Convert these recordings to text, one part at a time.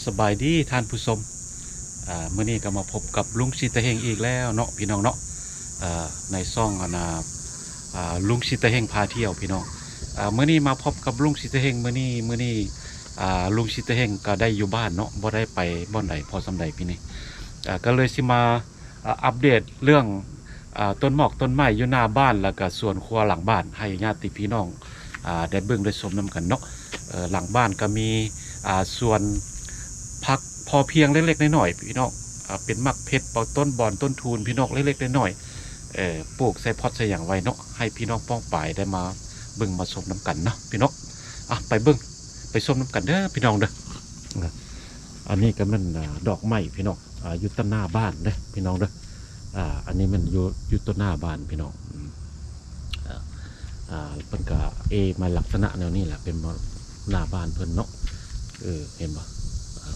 ສະບາຍດີທ່ານຜູ້ຊົມ. ອາ ມື້ນີ້ກໍມາພົບກັບລຸງສີຕາເຮງອີກແລ້ວເນາະ ພີ່ນ້ອງເນາະ. ອາ ໃນຊ່ອງ ອັນ ອາ ອາ ລຸງສີຕາເຮງພາທ່ຽວ ພີ່ນ້ອງ. ອາ ມື້ນີ້ມາພົບກັບລຸງສີຕາເຮງ ມື້ນີ້ ມື້ນີ້ ອາ ລຸງສີຕາເຮງກໍໄດ້ຢູ່ບ້ານເນາະ ບໍ່ໄດ້ໄປບ່ອນໃດພໍສ່ຳໃດປີນີ້. ອາ ກໍເລີຍຊິມາ ອາ ອັບເດດເລື່ອງ ອາ ຕົ້ນໝອກຕົ້ນໄມ້ຢູ່ໜ້າບ້ານ ແລ້ວກະສວນຄົວຫຼັງບ້ານ ໃຫ້ຍາດຕິພີ່ນ້ອງ ອາ ໄດ້ເບິ່ງໄດ້ຊົມນຳກັນເນາະ. ເອີ ຫຼັງບ້ານກໍມີ ອາ ສວນຜັກພໍພຽງເລັກໆນ້ອຍໆ ພີ່ນ້ອງ. ອາ ເປັນໝາກເຜັດ ເປົ່າຕົ້ນບອນ ຕົ້ນທູນ ພີ່ນ້ອງ ເລັກໆນ້ອຍໆ. ເອີ ປູກໃສ່ພອດໃສ່ຫຍັງໄວ້ເນາະ ໃຫ້ພີ່ນ້ອງປ້ອງປາຍໄດ້ມາເບິ່ງມາຊົມນຳກັນເນາະ ພີ່ນ້ອງ. ອາ ໄປເບິ່ງໄປຊົມນຳກັນເດີ ພີ່ນ້ອງເດີ. ອັນນີ້ກໍແມ່ນ ອາ ດອກໄມ້ ພີ່ນ້ອງ. ອາ ຢູ່ຕໍ່ໜ້າບ້ານເດີ ພີ່ນ້ອງເດີ. ອາ ອັນນີ້ແມ່ນຢູ່ ຢູ່ຕໍ່ໜ້າບ້ານ ພີ່ນ້ອງ. ອາ ອາ ເພິ່ນກະເອມາລັກສະນະແນວນີ້ແຫຼະ ເປັນໜ້າບ້ານເພິ່ນເນາະ. ເອີ ເຫັນບໍ່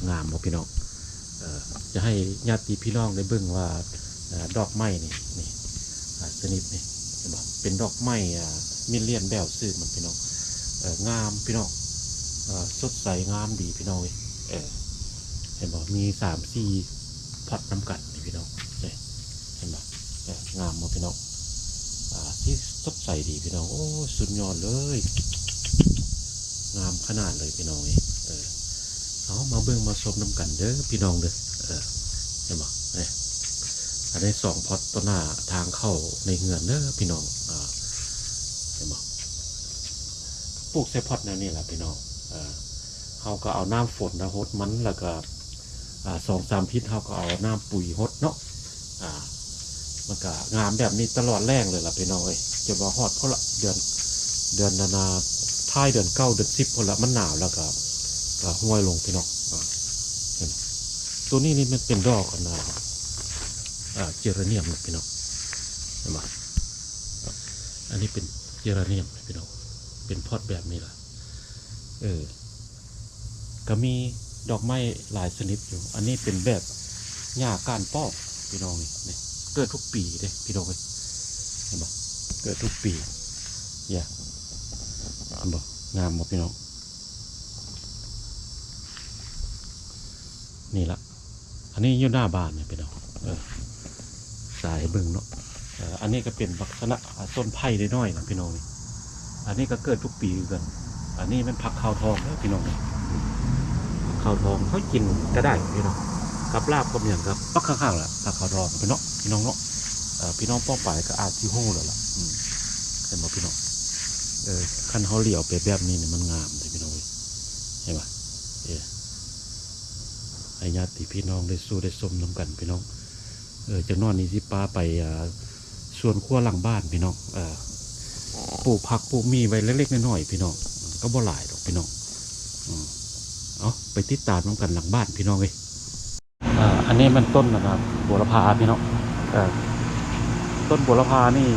ງາມບໍ່ ພີ່ນ້ອງ? ເອີ ຈະໃຫ້ຍາດຕິພີ່ນ້ອງໄດ້ເບິ່ງວ່າ ອາ ດອກໄມ້ນີ້ ນີ້ ອາ ຊະນິດນີ້ ເຫັນບໍ່ ເປັນດອກໄມ້ ອາ ມິລລຽນແບວຊື່ມັນ ພີ່ນ້ອງ. ເອີ ງາມ ພີ່ນ້ອງ. ເອີ ສົດໃສງາມດີ ພີ່ນ້ອງເອີຍ. ເອີ ເຫັນບໍ່ ມີສາມສີ່ ພອດນຳກັນນີ້ພີ່ນ້ອງ ນີ້ ເຫັນບໍ່? ເອີ ງາມບໍ່ພີ່ນ້ອງ? ອາ ສີສົດໃສດີພີ່ນ້ອງ. ໂອ້ຍ ສຸດຍອດເລີຍ ງາມຂະໜາດເລີຍພີ່ນ້ອງເອີຍ. ເອີ ເອົາ ມາເບິ່ງມາຊົມນຳກັນເດີພີ່ນ້ອງເດີ. ເອີ ເຫັນບໍ່? ນີ້ ອັນນີ້ສອງພອດຕໍ່ໜ້າທາງເຂົ້າໃນເຮືອນເດີພີ່ນ້ອງ. ອາ ເຫັນບໍ່? ປູກໃສ່ພອດແນວນີ້ລະພີ່ນ້ອງ. ເອີ ເຮົາກໍເອົານ້ຳຝົນນະຫົດມັນ ແລ້ວກໍ ອາ ສອງສາມທິດເຮົາກໍເອົານ້ຳປຸຍຫົດເນາະ. ອາ ມັນກໍງາມແບບນີ້ຕະຫຼອດແລ້ງເລີຍລະພີ່ນ້ອງເອີຍ. ຈົນວ່າຮອດພຸ້ນລະ ເດືອນ ເດືອນອັນນາ ທ້າຍເດືອນເກົ້າເດືອນສິບພຸ້ນລະ ມັນໜາວແລ້ວກໍ ກໍຮ່ວຍລົງພີ່ນ້ອງ. ອາ ເຫັນ ໂຕນີ້ນີ້ມັນເປັນດອກອັນນາ ອາ ເຈລານຽມນະພີ່ນ້ອງ ເຫັນບໍ່? ອັນນີ້ເປັນເຈລານຽມນະພີ່ນ້ອງ ເປັນພອດແບບນີ້ລະ. ເອີ ກໍມີດອກໄມ້ຫຼາຍຊະນິດຢູ່. ອັນນີ້ເປັນແບບຫຍ້າກ້ານປອກພີ່ນ້ອງ ນີ້ ນີ້ ເກີດທຸກປີເດ້ພີ່ນ້ອງເອີຍ. ເຫັນບໍ່? ເກີດທຸກປີ. ຢ່າ ເຫັນບໍ່? ງາມບໍ່ພີ່ນ້ອງ? ນີ້ລະ ອັນນີ້ຢູ່ໜ້າບ້ານນີ້ພີ່ນ້ອງ. ເອີ ສາຍໃຫ້ເບິ່ງເນາະ. ເອີ ອັນນີ້ກໍເປັນລັກສະນະ ອາ ຕົ້ນໄຜ່ນ້ອຍໆນະພີ່ນ້ອງ. ອັນນີ້ກໍເກີດທຸກປີຄືກັນ. ອັນນີ້ແມ່ນຜັກຂາວທອງເດີພີ່ນ້ອງ. ຜັກຂາວທອງເຮົາກິນກໍໄດ້ພີ່ນ້ອງ ກັບລາບກັບຫຍັງກໍມັກຄັກໆລະ ຜັກຂາວທອງພີ່ນ້ອງ ພີ່ນ້ອງເນາະ. ເອີ ພີ່ນ້ອງປ້ອງປາຍກໍອາດຊິຮູ້ແລ້ວລະ. ອືມ ເຫັນບໍ່ພີ່ນ້ອງ? ເອີ ຄັນເຮົາຫຼຽວໄປແບບນີ້ນີ້ມັນງາມເດ້ພີ່ນ້ອງເອີຍ. ເຫັນບໍ່? ເອີ ໃຫ້ຍາດຕິພີ່ນ້ອງໄດ້ສູ່ໄດ້ຊົມນຳກັນພີ່ນ້ອງ. ເອີ ຈັກໜ້ອຍນີ້ຊິພາໄປ ອ່າ ສວນຄົວຫຼັງບ້ານພີ່ນ້ອງ. ເອີ ປູກຜັກປູກໝີ່ໄວ້ເລັກໆນ້ອຍໆພີ່ນ້ອງ ກໍບໍ່ຫຼາຍດອກພີ່ນ້ອງ. ເອົາ ໄປຕິດຕາມນຳກັນຫຼັງບ້ານພີ່ນ້ອງເອີຍ. ເອີ ອັນນີ້ແມ່ນຕົ້ນ ອັນນາ ບົວລະພາພີ່ນ້ອງ. ເອີ ຕົ້ນບົວລະພານີ້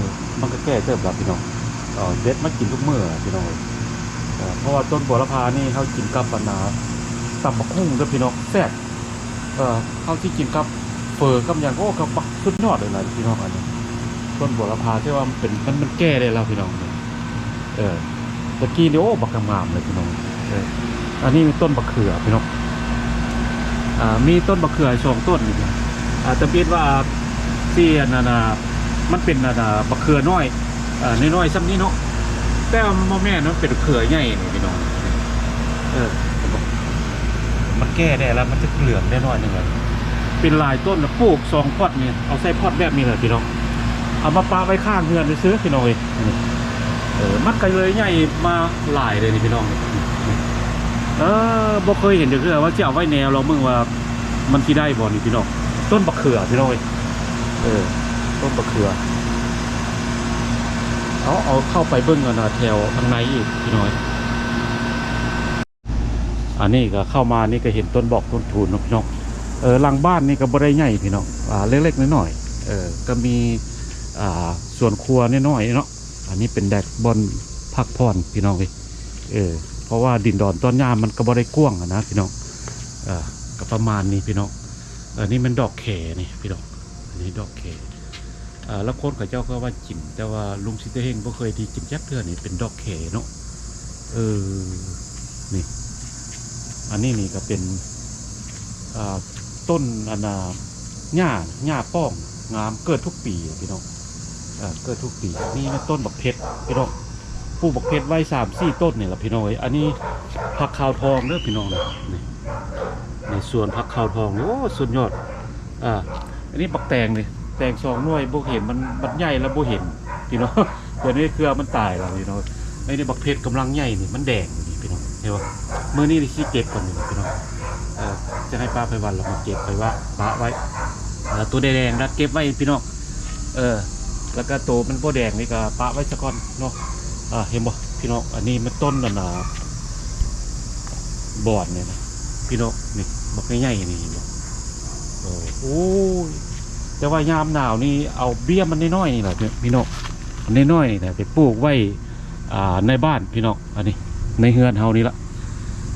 ມັນກໍແກ່ເຕີບແລ້ວພີ່ນ້ອງ. ເອີ ເດັດມາກິນທຸກມື້ພີ່ນ້ອງເອີຍ. ເອີ ເພາະວ່າຕົ້ນບົວລະພານີ້ເຮົາກິນກັບ ອັນນາ ຕຳບັກຫຸ່ງເດີພີ່ນ້ອງ ແຊບ. ເອີ ເຮົາຊິກິນກັບເຝີກັບຫຍັງ ໂອ້ ກໍບັກສຸດຍອດເລີຍລະພີ່ນ້ອງ. ອັນນີ້ຕົ້ນບົວລະພາ ແຕ່ວ່າມັນເປັນ ມັນ ມັນແກ່ໄດ້ແລ້ວພີ່ນ້ອງ. ເອີ ຕະກີ້ນີ້ ໂອ້ ບັກງາມໆເລີຍພີ່ນ້ອງ. ເອີ ອັນນີ້ມີຕົ້ນບັກເຂືອພີ່ນ້ອງ. ອ່າ ມີຕົ້ນບັກເຂືອສອງຕົ້ນນີ້. ອ່າ ຕະບິດວ່າຊິອັນນັ້ນນະ ມັນເປັນອັນນະ ບັກເຂືອນ້ອຍ ເອີ ນ້ອຍໆຊ່ຳນີ້ເນາະ ແຕ່ວ່າມັນບໍ່ແມ່ນ ມັນເປັນເຂືອໃຫຍ່ນີ້ພີ່ນ້ອງ. ເອີ ມັນແກ່ແດ່ລະ ມັນຈະເຫຼືອງແດ່ໜ້ອຍໜຶ່ງລະ. ເປັນຫຼາຍຕົ້ນລະ ປູກສອງພອດນີ້ ເອົາໃສ່ພອດແບບນີ້ລະພີ່ນ້ອງ ເອົາມາປະໄວ້ຂ້າງເຮືອນຊື່ໆພີ່ນ້ອງເອີຍ. ເອີ ມັນກໍເລີຍໃຫຍ່ມາຫຼາຍເລີຍນີ້ພີ່ນ້ອງ. ເອີ ບໍ່ເຄີຍເຫັນຈັກເທື່ອ ວ່າຊິເອົາໄວ້ແນວລອງເບິ່ງວ່າ ມັນຊິໄດ້ບໍ່ນີ້ພີ່ນ້ອງ. ຕົ້ນບັກເຂືອພີ່ນ້ອງເອີຍ. ເອີ ຕົ້ນບັກເຂືອ. ເອົາ ເອົາເຂົ້າໄປເບິ່ງ ອັນນະ ແຖວທາງໃນອີກພີ່ນ້ອງເອີຍ. ອັນນີ້ກໍເຂົ້າມານີ້ກໍເຫັນຕົ້ນບອກຕົ້ນທູນເນາະພີ່ນ້ອງ. ເອີ ຫຼັງບ້ານນີ້ກໍບໍ່ໄດ້ໃຫຍ່ພີ່ນ້ອງ ອ່າ ເລັກໆນ້ອຍໆ. ເອີ ກໍມີ ອ່າ ສວນຄົວນ້ອຍໆເນາະ. ອັນນີ້ເປັນແດກບ່ອນພັກຜ່ອນພີ່ນ້ອງເອີຍ. ເອີ ເພາະວ່າດິນດອນຕອນຫຍ້າມັນກໍບໍ່ໄດ້ກວ້າງຫັ້ນນະພີ່ນ້ອງ. ເອີ ກໍປະມານນີ້ພີ່ນ້ອງ. ອັນນີ້ແມ່ນດອກແຄນີ້ພີ່ນ້ອງ ອັນນີ້ດອກແຄ. ເອີ ລາງຄົນເຂົາເຈົ້າກໍວ່າກິນ ແຕ່ວ່າລຸງສີຕາເຮງບໍ່ເຄີຍໄດ້ກິນຈັກເທື່ອນີ້ ເປັນດອກແຄເນາະ. ເອີ ນີ້ ອັນນີ້ນີ້ກໍເປັນ ອ່າ ຕົ້ນອັນນ່າ ຫຍ້າ ຫຍ້າປ້ອງງາມ ເກີດທຸກປີພີ່ນ້ອງ ເກີດທຸກປີ. ນີ້ແມ່ນຕົ້ນບັກເຜັດພີ່ນ້ອງ ປູກບັກເຜັດໄວ້ສາມສີ່ຕົ້ນນີ້ລະພີ່ນ້ອງເອີຍ. ອັນນີ້ຜັກຂາວທອງເດີພີ່ນ້ອງນະ ນີ້ ໃນສວນຜັກຂາວທອງນີ້ ໂອ້ ສຸດຍອດ. ອ່າ ອັນນີ້ບັກແຕງນີ້ ແຕງສອງໜ່ວຍ ບໍ່ເຫັນ ມັນ ມັນໃຫຍ່ແລ້ວບໍ່ເຫັນພີ່ນ້ອງ ດຽວນີ້ເຄືອມັນຕາຍແລ້ວພີ່ນ້ອງ. ອັນນີ້ບັກເຜັດກຳລັງໃຫຍ່ນີ້ ມັນແດງຢູ່ນີ້ພີ່ນ້ອງ ເຫັນບໍ່? ມື້ນີ້ຊິເກັບກ່ອນນີ້ພີ່ນ້ອງ ເອີ ຈະໃຫ້ປ້າໄພວັນລາວມາເກັບ ຂ້ອຍວ່າປະໄວ້ ເອີ ໂຕແດງໆນະເກັບໄວ້ພີ່ນ້ອງ ເອີ ແລ້ວກະໂຕມັນບໍ່ແດງນີ້ກະປະໄວ້ສາກ່ອນເນາະ. ເອີ ເຫັນບໍ່ພີ່ນ້ອງ ອັນນີ້ມັນຕົ້ນອັນນ່າ ບອນນີ້ນະພີ່ນ້ອງ ນີ້ບັກໃຫຍ່ໆນີ້ ເຫັນບໍ່? ເອີ ໂອ້ຍ ແຕ່ວ່າຍາມໜາວນີ້ເອົາເບ້ຍມັນນ້ອຍໆນີ້ລະພີ່ນ້ອງ ອັນນ້ອຍໆນີ້ນະ ໄປປູກໄວ້ ອ່າ ໃນບ້ານພີ່ນ້ອງ ອັນນີ້ໃນເຮືອນເຮົານີ້ລະ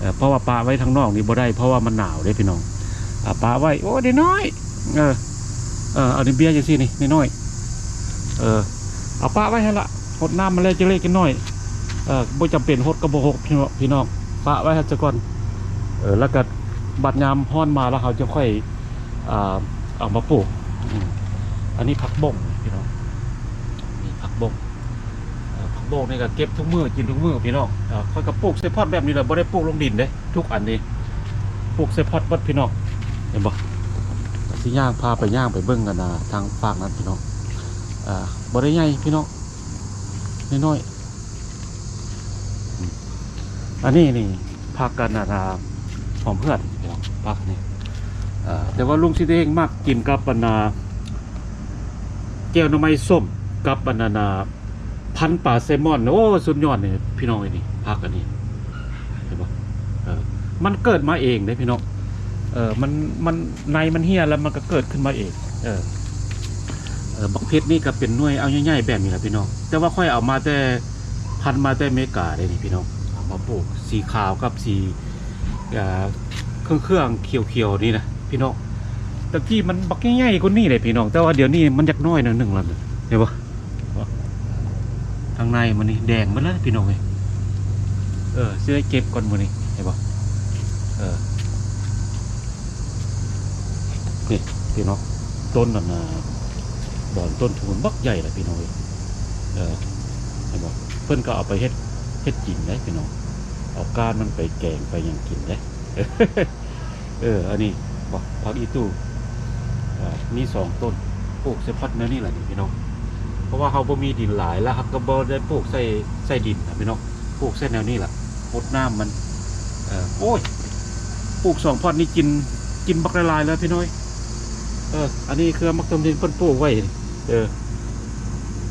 ເອີ ເພາະວ່າປະໄວ້ທາງນອກນີ້ບໍ່ໄດ້ ເພາະວ່າມັນໜາວເດ້ພີ່ນ້ອງ. ອ່າ ປະໄວ້ ໂອ້ ນ້ອຍໆ ເອີ ເອີ ອັນນີ້ເບ້ຍຈັ່ງຊີ້ນີ້ນ້ອຍໆ ເອີ ເອົາປະໄວ້ຫັ້ນລະ ຫົດນ້ຳມັນແລ້ວຈັກເລັກຈັກນ້ອຍ ເອີ ບໍ່ຈຳເປັນຫົດກະບໍ່ຫົດພີ່ນ້ອງ ປະໄວ້ຫັ້ນສາກ່ອນ ເອີ ແລ້ວກະບັດຍາມຮ້ອນມາແລ້ວເຮົາຈຶ່ງຄ່ອຍ ອ່າ ເອົາມາປູກ. ອືມ ອັນນີ້ຜັກບົ້ງພີ່ນ້ອງ ນີ້ຜັກບົ້ງ ເອີ ຜັກບົ້ງນີ້ກະເກັບທຸກມື້ກິນທຸກມື້ພີ່ນ້ອງ. ເອີ ຂ້ອຍກະປູກໃສ່ພອດແບບນີ້ແຫຼະ ບໍ່ໄດ້ປູກລົງດິນເດ້ ທຸກອັນນີ້ ປູກໃສ່ພອດເບິດພີ່ນ້ອງ ເຫັນບໍ່? ກະຊິຍ່າງ ພາໄປ ຍ່າງໄປເບິ່ງກັນ ອ່າ ທາງຟາກນັ້ນພີ່ນ້ອງ ເອີ ບໍ່ໄດ້ໃຫຍ່ພີ່ນ້ອງ ນ້ອຍໆ. ອືມ ອັນນີ້ນີ້ ຜັກອັນນັ້ນ ອ່າ ຫອມເຮືອນພີ່ນ້ອງ ຜັກນີ້ ເອີ ແຕ່ວ່າລຸງຊິເດງມັກກິນກັບອັນນ່າ ແຈ່ວໜໍ່ໄມ້ສົ້ມ ກັບອັນນັ້ນ ອ່າ ພັນປາແຊມອນ ໂອ້ ສຸດຍອດນີ້ພີ່ນ້ອງເອີຍ ນີ້ຜັກອັນນີ້ ເຫັນບໍ່? ເອີ ມັນເກີດມາເອງເດ້ພີ່ນ້ອງ ເອີ ມັນ ມັນ ໃນມັນເຫ່ຍແລ້ວມັນກະເກີດຂຶ້ນມາເອງ ເອີ ເອີ ບັກເຜັດນີ້ກະເປັນໜ່ວຍເອົາໃຫຍ່ໆແບບນີ້ລະພີ່ນ້ອງ ແຕ່ວ່າຂ້ອຍເອົາມາແຕ່ ພັນມາແຕ່ເມກາເດ້ນີ້ພີ່ນ້ອງ ເອົາມາປູກ ສີຂາວກັບສີ ເອີ ເຄື່ອງໆຂຽວໆນີ້ນະພີ່ນ້ອງ. ຕະກີ້ມັນບັກໃຫຍ່ໆກວ່ານີ້ເດ້ພີ່ນ້ອງ ແຕ່ວ່າດຽວນີ້ມັນຢາກນ້ອຍໜ້ອຍໜຶ່ງລະ ເຫັນບໍ່? ທາງໃນມັນນີ້ແດງໝົດແລ້ວພີ່ນ້ອງເອີຍ ເອີ ຊິໄດ້ເກັບກ່ອນມື້ນີ້ ເຫັນບໍ່? ເອີ ນີ້ພີ່ນ້ອງ ຕົ້ນອັນນ່າ ບອນຕົ້ນທູນບັກໃຫຍ່ລະພີ່ນ້ອງເອີຍ ເອີ ເຫັນບໍ່? ເພິ່ນກະເອົາໄປເຮັດ ເຮັດກິນໄດ໋ພີ່ນ້ອງ ເອົາກ້ານມັນໄປແກງໄປຫຍັງກິນໄດ໋. ເອີ ອັນນີ້ ບັກ ຜັກອີ່ຕູ່ ເອີ ມີສອງຕົ້ນ ປູກໃສ່ພອດແນວນີ້ລະນີ້ພີ່ນ້ອງ ເພາະວ່າເຮົາບໍ່ມີດິນຫຼາຍ ແລ້ວເຮົາກະບໍ່ໄດ້ປູກໃສ່ ໃສ່ດິນນະພີ່ນ້ອງ ປູກໃສ່ແນວນີ້ລະ ຫົດນ້ຳມັນ ເອີ ໂອ້ຍ ປູກສອງພອດນີ້ກິນ ກິນບັກຫຼາຍໆເລີຍພີ່ນ້ອງ. ເອີ ອັນນີ້ຄືໝາກຕົມທີ່ເພິ່ນປູກໄວ້ ເອີ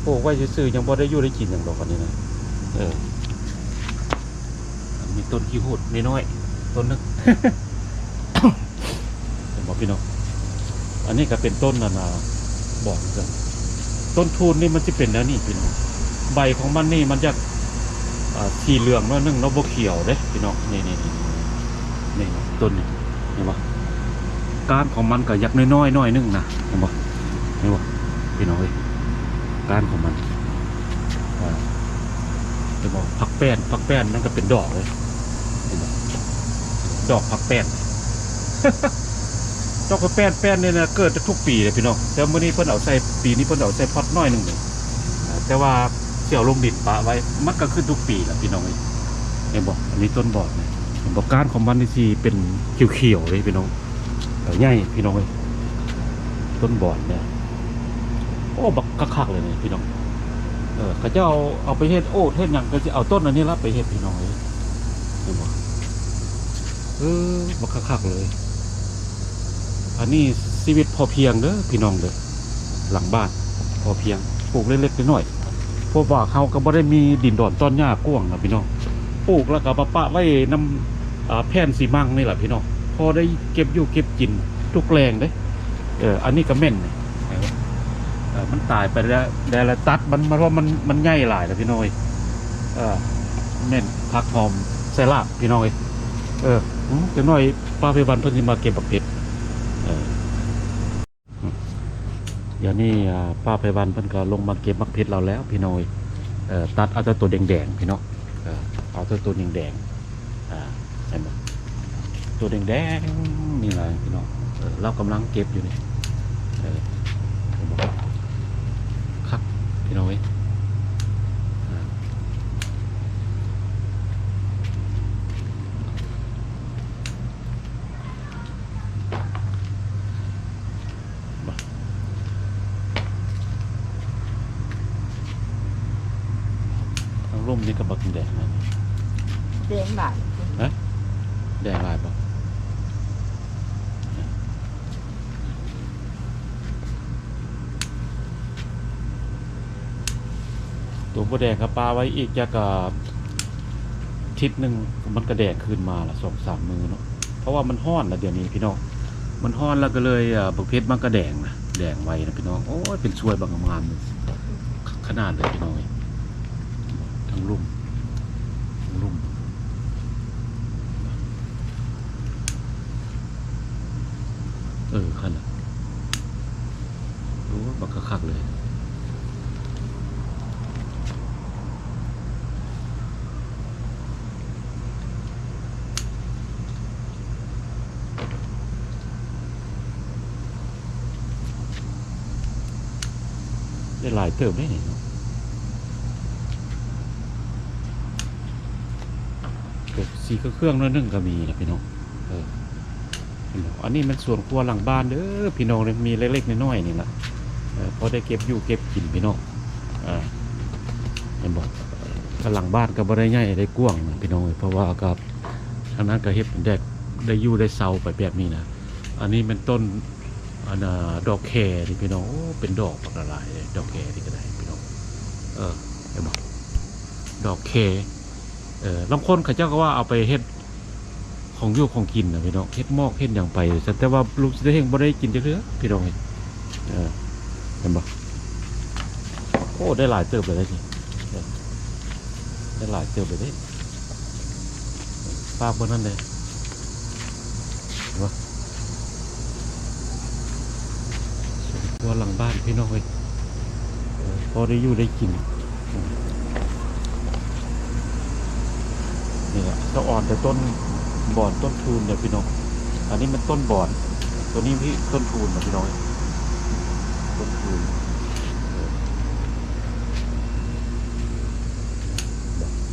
ປູກໄວ້ຊື່ໆ ຍັງບໍ່ໄດ້ຢູ່ໄດ້ກິນຫຍັງດອກອັນນີ້ນະ ເອີ. ອັນນີ້ຕົ້ນຂີ້ຫູດນ້ອຍໆ ຕົ້ນໜຶ່ງ ເຫັນບໍ່ພີ່ນ້ອງ? ອັນນີ້ກະເປັນຕົ້ນອັນນ່າ ບອນຄືກັນ ຕົ້ນທູນນີ້ມັນຊິເປັນແນວນີ້ພີ່ນ້ອງ ໃບຂອງມັນນີ້ມັນຈະ ອ່າ ສີເຫຼືອງໜ້ອຍໜຶ່ງເນາະ ບໍ່ຂຽວເດ້ພີ່ນ້ອງ ນີ້ໆໆ ນີ້ຕົ້ນນີ້ ເຫັນບໍ່? ກ້ານຂອງມັນກະຢາກນ້ອຍໆໜ້ອຍໜຶ່ງນະ ເຫັນບໍ່? ເຫັນບໍ່ພີ່ນ້ອງເອີຍ? ກ້ານຂອງມັນ ອ່າ ເຫັນບໍ່? ຜັກແປ້ນ ຜັກແປ້ນມັນກະເປັນດອກເລີຍ ເຫັນບໍ່? ດອກຜັກແປ້ນ ດອກຜັກແປ້ນ ແປ້ນນີ້ນະ ເກີດທຸກປີເລີຍພີ່ນ້ອງ ແຕ່ມື້ນີ້ເພິ່ນເອົາໃສ່ ປີນີ້ເພິ່ນເອົາໃສ່ພອດໜ້ອຍໜຶ່ງ ອ່າ ແຕ່ວ່າຊິເອົາລົງດິນປະໄວ້ ມັນກະຂຶ້ນທຸກປີລະພີ່ນ້ອງເອີຍ ເຫັນບໍ່? ອັນນີ້ຕົ້ນບອນນະ ເຫັນບໍ່? ກ້ານຂອງມັນນີ້ຊິເປັນຂຽວໆເລີຍພີ່ນ້ອງ ໃຫຍ່ພີ່ນ້ອງເອີຍ ຕົ້ນບອນເນຍ ໂອ້ ບັກຄັກໆເລີຍນີ້ພີ່ນ້ອງ ເອີ ເຂົາເຈົ້າເອົາໄປເຮັດໂອດເຮັດຫຍັງ ກະຊິເອົາຕົ້ນອັນນີ້ລະໄປເຮັດພີ່ນ້ອງເອີຍ ເຫັນບໍ່? ເອີ ບັກຄັກໆເລີຍ ອັນນີ້ຊີວິດພໍພຽງເດີພີ່ນ້ອງເດີ ຫຼັງບ້ານພໍພຽງ ປູກເລັກໆນ້ອຍໆ ເພາະວ່າເຮົາກະບໍ່ໄດ້ມີດິນດອນຕອນຫຍ້າກວ້າງນະພີ່ນ້ອງ ປູກແລ້ວກະມາປະໄວ້ນຳ ອ່າ ແຜ່ນຊີມັງນີ້ລະພີ່ນ້ອງ ພໍໄດ້ເກັບຢູ່ເກັບກິນທຸກແລງເດ້ ເອີ ອັນນີ້ກະແມ່ນ ເອີ ມັນຕາຍໄປແລ້ວ ແລ້ວຕັດມັນ ມັນ ເພາະມັນ ມັນໃຫຍ່ຫຼາຍລະພີ່ນ້ອງເອີຍ ເອີ ແມ່ນຜັກຫອມໃສ່ລາບພີ່ນ້ອງເອີຍ ເອີ ອືມ ຈັກໜ້ອຍປ້າໄພວັນເພິ່ນຊິມາເກັບບັກເຜັດ ເອີ. ດຽວນີ້ ອ່າ ປ້າໄພວັນເພິ່ນກະລົງມາເກັບໝາກເຜັດລາວແລ້ວພີ່ນ້ອງເອີຍ ເອີ ຕັດເອົາແຕ່ໂຕແດງໆພີ່ນ້ອງ ເອີ ເອົາແຕ່ໂຕແດງໆ ອ່າ ເຫັນບໍ່? ໂຕແດງໆນີ້ລະພີ່ນ້ອງ. ເອີ ລາວກຳລັງເກັບຢູ່ນີ້. ເອີ ເຫັນບໍ່? ຄັກພີ່ນ້ອງເອີຍ. ທາງລຸ່ມນີ້ກໍບັກແດງນະ. ແດງຫຼາຍ. ຮະ? ແດງຫຼາຍບໍ່? ໂຕບໍ່ແດງກໍປະໄວ້ອີກຈັກ ອາ ທິດໜຶ່ງ ມັນກໍແດງຄືນມາລະ ສອງສາມມື້ເນາະ. ເພາະວ່າມັນຮ້ອນລະດຽວນີ້ພີ່ນ້ອງ, ມັນຮ້ອນລະກໍເລີຍ ອາ ບັກເຜັດມັນກໍແດງນະ ແດງໄວນະພີ່ນ້ອງ. ໂອ້ຍ ເປັນສວຍບັກງາມໆ ຂະໜາດເລີຍພີ່ນ້ອງເອີຍ. ທັງລຸ່ມ ທັງລຸ່ມ ເອີ ຄັນນະ. ໂອ້ ບັກຄັກໆເລີຍ. ໄດ້ຫຼາຍເຕີບເດ້ນີ້ເນາະ. ເກືອບສີເຄື່ອງໆໜ້ອຍໜຶ່ງກໍມີລະພີ່ນ້ອງ. ເອີ ເຫັນບໍ່? ອັນນີ້ແມ່ນສວນຄົວຫຼັງບ້ານເດີພີ່ນ້ອງເດີ, ມີເລັກໆນ້ອຍໆນີ້ລະ. ເອີ ພໍໄດ້ເກັບຢູ່ເກັບກິນພີ່ນ້ອງ. ເອີ ເຫັນບໍ່? ກໍຫຼັງບ້ານກໍບໍ່ໄດ້ໃຫຍ່ໄດ້ກວ້າງນະພີ່ນ້ອງເອີຍ, ເພາະວ່າກໍທາງນັ້ນກໍເຮັດເປັນແດກ ໄດ້ຢູ່ໄດ້ເຊົາໄປແບບນີ້ນະ. ອັນນີ້ແມ່ນຕົ້ນ ອັນນ່າ ດອກແຄນີ້ພີ່ນ້ອງ. ໂອ້ ເປັນດອກບັກຫຼາຍເດ້ ດອກແຄນີ້ກໍໄດ້ພີ່ນ້ອງ. ເອີ ເຫັນບໍ່? ດອກແຄ. ເອີ ລາງຄົນເຂົາເຈົ້າກໍວ່າເອົາໄປເຮັດ ຂອງຢູ່ຂອງກິນນະພີ່ນ້ອງ, ເຮັດໝອກເຮັດຫຍັງໄປ ແຕ່ວ່າລຸງຊິເຮັງບໍ່ໄດ້ກິນຈັກເທື່ອພີ່ນ້ອງເອີຍ. ເອີ ເຫັນບໍ່? ໂອ້ ໄດ້ຫຼາຍເຕີບເລີຍນີ້, ໄດ້ຫຼາຍເຕີບເລີຍເດ້. ຝາກເບິ່ງນັ້ນແດ່ ເຫັນບໍ່? ສວນຄົວຫຼັງບ້ານພີ່ນ້ອງເອີຍ. ເອີ ພໍໄດ້ຢູ່ໄດ້ກິນ. ນີ້ລະ ສະອອນແຕ່ຕົ້ນບອນຕົ້ນທູນເດີພີ່ນ້ອງ. ອັນນີ້ມັນຕົ້ນບອນ, ຕົວນີ້ພີ່ ຕົ້ນທູນນະພີ່ນ້ອງ, ຕົ້ນທູນ. ເອີ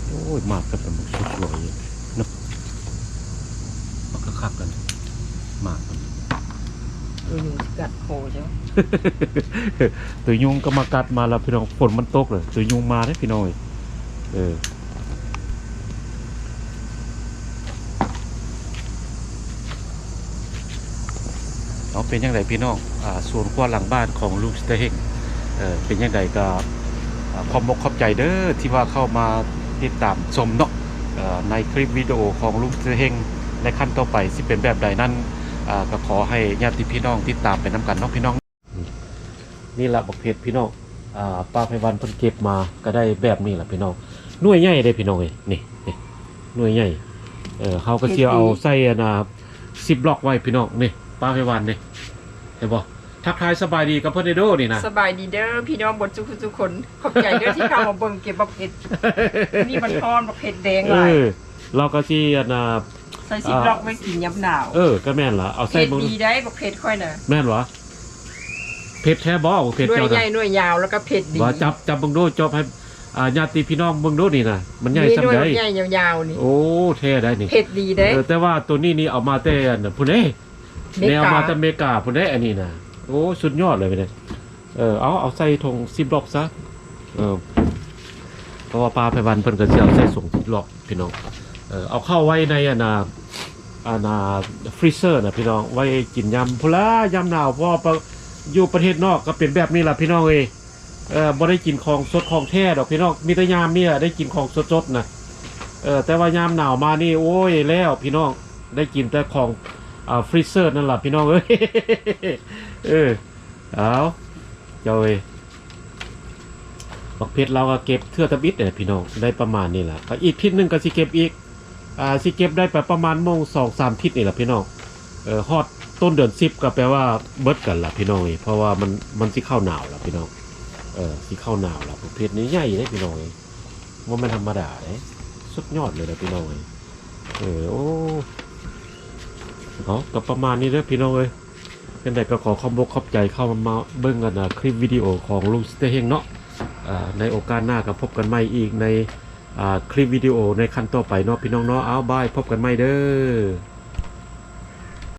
ໂອ້ຍ ໝາກກັນເປັນໝາກສວຍໆເນາະ. ບັກຄັກໆກັນ ໝາກມັນ. ໂຕຍຸງຊິກັດຄໍເຈົ້າ. ໂຕຍຸງກໍມາກັດມາລະພີ່ນ້ອງ, ຝົນມັນຕົກເລີຍ ໂຕຍຸງມາເດ້ພີ່ນ້ອງເອີຍ. ເອີ ເອົາ ເປັນຈັ່ງໃດພີ່ນ້ອງ ອາ ສວນຄົວຫຼັງບ້ານຂອງລຸງຊິຕາເຮັງ ເອີ ເປັນຈັ່ງໃດກໍ ອາ ຂອບອົກຂອບໃຈເດີ ທີ່ວ່າເຂົ້າມາຕິດຕາມຊົມເນາະ. ເອີ ໃນຄລິບວິດີໂອຂອງລຸງຊິຕາເຮັງໃນຂັ້ນຕໍ່ໄປຊິເປັນແບບໃດນັ້ນ ອາ ກໍຂໍໃຫ້ຍາດຕິພີ່ນ້ອງຕິດຕາມໄປນຳກັນເນາະພີ່ນ້ອງ. ນີ້ລະບັກເຜັດພີ່ນ້ອງ ອາ ປ້າໄພວັນເພິ່ນເກັບມາກໍໄດ້ແບບນີ້ລະພີ່ນ້ອງ. ໜ່ວຍໃຫຍ່ເດ້ພີ່ນ້ອງເອີຍ ນີ້ ນີ້ ໜ່ວຍໃຫຍ່. ເອີ ເຮົາກໍຊິເອົາໃສ່ອັນນ່າ ຊິບລັອກໄວ້ພີ່ນ້ອງ. ນີ້ ປ້າໄພວັນນີ້ ເຫັນບໍ່? ທັກທາຍສະບາຍດີກັບເພິ່ນເດີນີ້ນະ. ສະບາຍດີເດີພີ່ນ້ອງເບິດສູ່ຜູ້ສູ່ຄົນ, ຂອບໃຈເດີທີ່ເຂົ້າມາເບິ່ງເກັບບັກເຜັດ. ນີ້ມັນຮ້ອນ ບັກເຜັດແດງຫຼາຍ. ເອີ ລາວກໍຊິອັນນ່າ ໃສ່ຊິບລັອກໄວ້ກິນຍາມໜາວ. ເອີ ກໍແມ່ນລະ ເອົາໃສ່ເບິ່ງ. ເຜັດດີໄດ໋ ບັກເຜັດຂ້ອຍນະ. ແມ່ນຫວາ? ເຜັດແທ້ບໍ່? ເຜັດ ໜ່ວຍໃຫຍ່ ໜ່ວຍຍາວ ແລ້ວກໍເຜັດດີ. ວ່າ ຈັບ ຈັບເບິ່ງດູ ຈັບໃຫ້ ອາ ຍາດຕິພີ່ນ້ອງເບິ່ງດູນີ້ນະ ມັນໃຫຍ່ສ່ຳໃດ? ໜ່ວຍໃຫຍ່ຍາວໆນີ້. ໂອ້ ແທ້ໄດ໋ນີ້. ເຜັດດີເດ້. ເອີ ແຕ່ວ່າໂຕນີ້ນີ້ເອົາມາແຕ່ອັນພຸ້ນເດ້ ແນວມາແຕ່ເມກາພຸ້ນເດ້ ອັນນີ້ນະ. ໂອ້ ສຸດຍອດເລີຍເດ້. ເອີ ເອົາ ເອົາໃສ່ຖົງຊິບລັອກຊະ. ເອີ ເພາະວ່າປ້າໄພວັນເພິ່ນກໍຊິເອົາໃສ່ຖົງຊິບລັອກພີ່ນ້ອງ. ເອີ ເອົາເຂົ້າໄວ້ໃນອັນນ່າ ອັນນ່າ ຟຣີເຊີນະພີ່ນ້ອງ ໄວ້ກິນຍາມພຸ້ນລະ ຍາມໜາວ. ເພາະວ່າຢູ່ປະເທດນອກກໍເປັນແບບນີ້ລະພີ່ນ້ອງເອີຍ. ເອີ ບໍ່ໄດ້ກິນຂອງສົດຂອງແທ້ດອກພີ່ນ້ອງ, ມີແຕ່ຍາມນີ້ລະໄດ້ກິນຂອງສົດໆນະ. ເອີ ແຕ່ວ່າຍາມໜາວມານີ້ ໂອ້ຍ ແລ້ວພີ່ນ້ອງ ໄດ້ກິນແຕ່ຂອງ ອາ ຟຣີເຊີນັ້ນລະພີ່ນ້ອງເອີຍ. ເອີ ເອົາ ເຈົ້າເອີຍ ບັກເຜັດລາວກໍເກັບເທື່ອທຳອິດເດ້ພີ່ນ້ອງ, ໄດ້ປະມານນີ້ລະ. ກໍອີກທິດໜຶ່ງກໍຊິເກັບອີກ ອາ ຊິເກັບໄດ້ໄປປະມານໂມງສອງສາມທິດນີ້ລະພີ່ນ້ອງ. ເອີ ຮອດຕົ້ນເດືອນສິບກໍແປວ່າເບິດກັນລະພີ່ນ້ອງເອີຍ, ເພາະວ່າມັນ ມັນຊິເຂົ້າໜາວລະພີ່ນ້ອງ. ເອີ ຊິເຂົ້າໜາວລະ. ບັກເຜັດນີ້ໃຫຍ່ເດ້ພີ່ນ້ອງເອີຍ, ບໍ່ແມ່ນທຳມະດາເດ້, ສຸດຍອດເລີຍລະພີ່ນ້ອງເອີຍ. ເອີ ໂອ້ ເນາະ ກໍປະມານນີ້ເດີພີ່ນ້ອງເອີຍ. ຈັ່ງໃດກໍຂໍຂອບອົກຂອບໃຈເຂົ້າມາເບິ່ງອັນ ອາ ຄລິບວິດີໂອຂອງລຸງສະເຕເຮັງເນາະ. ອາ ໃນໂອກາດໜ້າກໍພົບກັນໃໝ່ອີກໃນ ອາ ຄລິບວິດີໂອໃນຂັ້ນຕໍ່ໄປເນາະ ພີ່ນ້ອງເນາະ. ເອົາ ບາຍ ພົບກັນໃໝ່ເດີ.